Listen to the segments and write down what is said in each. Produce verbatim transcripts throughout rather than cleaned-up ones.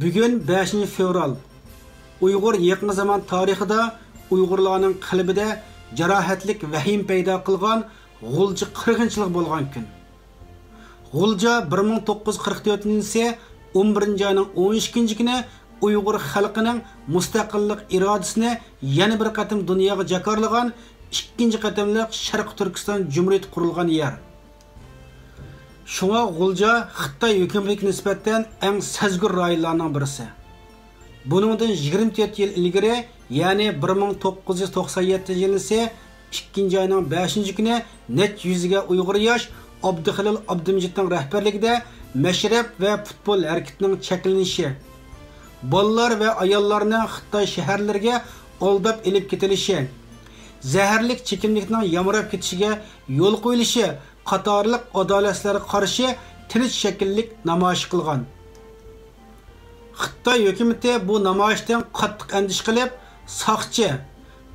بۈگۈن بەشىنچى فېۋرال، ئۇيغۇر يېقىنقى زامان تارىخىدا ئۇيغۇرلارنىڭ قەلبىدە جاراھەتلىك ۋەھىمە پەيدا قىلغان غۇلجا قىرغىنچىلىقى بولغان كۈن. غۇلجا بىر مىڭ توققۇز يۈز قىرىق تۆتىنچى يىلى ئون بىرىنچى ئاينىڭ ئون ئىككىنچى كۈنى ئۇيغۇر خەلقىنىڭ مۇستەقىللىق ئىرادىسىنى يەنە بىر قېتىم دۇنياغا جاكارلىغان ئىككىنچى قېتىملىق شەرقىي تۈركىستان جۇمھۇرىيىتى قۇرۇلغان يەر. شۇڭا غۇلجا خىتاي ھۆكۈمىتىگە نىسبەتەن ئەڭ سەزگۈر رايونلارنىڭ بىرسى. بۇنىڭدىن يىگىرمە تۆت يىل ئىلگىرى، يەنى بىر مىڭ توققۇز يۈز توقسان يەتتىنچى يىلى ئىككىنچى ئاينىڭ بەشىنچى كۈنى نەچچە يۈزگە ئۇيغۇر ياش ئابدۇخېلىل ئابدۇمىجىتنىڭ رەھبەرلىكىدە مەشرەپ ۋە پۇتبول ھەرىكىتىنىڭ چەكلىنىشى، بالىلار ۋە ئاياللارنىڭ خىتاي شەھەرلىرىگە ئالداپ ئېلىپ كېتىلىشى، زەھەرلىك چېكىملىكنىڭ يامراپ كېتىشىگە يول قويۇلۇشى قاتارلىق ئادالەتسىزلەرگە قارشى تىنچ شەكىللىك نامايىش قىلغان. خىتاي ھۆكۈمىتى بۇ نامايىشتىن قاتتىق ئەندىشە قىلىپ، ساقچى،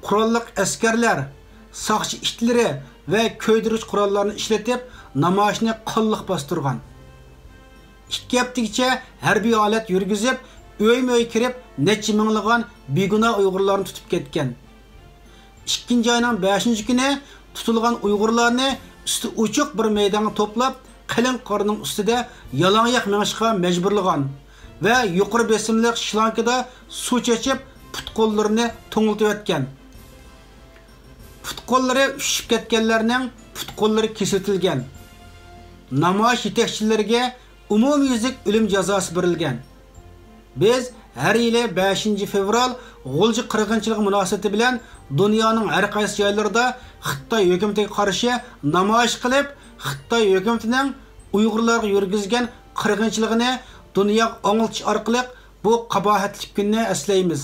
قوراللىق ئەسكەرلەر، ساقچى ئىتلىرى ۋە كۆيدۈرگۈچ قوراللارنى ئىشلىتىپ، نامايىشنى قانلىق باستۇرغان. ئىككى ھەپتىگىچە ھەربىي ھالەت يۈرگۈزۈپ، ئۆيمۇ ئۆي كىرىپ، نەچچە مىڭلىغان بىگۇناھ ئۇيغۇرلارنى تۇتۇپ كەتكەن. ئىككىنچى ئاينىڭ بەشىنچى كۈنى تۇتۇلغان ئۇيغۇرلارنى ئۈستى ئوچۇق بىر مەيدانغا توپلاپ، قېلىن قارنىڭ ئۈستىدە يالاڭياق مېڭىشقا مەجبۇرلىغان ۋە يۇقىرى بېسىملىق شلانكىدا سۇ چېچىپ، پۇت-قوللىرىنى توڭلىتىۋەتكەن. پۇت-قوللىرى ئۈششۈپ كەتكەنلەرنىڭ پۇت-قوللىرى كېسىۋېتىلگەن. نامايىش يېتەكچىلىرىگە ئومۇميۈزلۈك ئۆلۈم جازاسى بېرىلگەن. بىز ھەر يىلى بەشىنچى فېۋرال غۇلجا قىرغىنچىلىقى مۇناسىۋىتى بىلەن دۇنيانىڭ ھەر قايسى جايلىرىدا خىتاي ھۆكۈمىتىگە قارشى نامايىش قىلىپ، خىتاي ھۆكۈمىتىنىڭ ئۇيغۇرلارغا يۈرگۈزگەن قىرغىنچىلىقىنى دۇنياغا ئاڭلىتىش ئارقىلىق بۇ قاباھەتلىك كۈننى ئەسلەيمىز.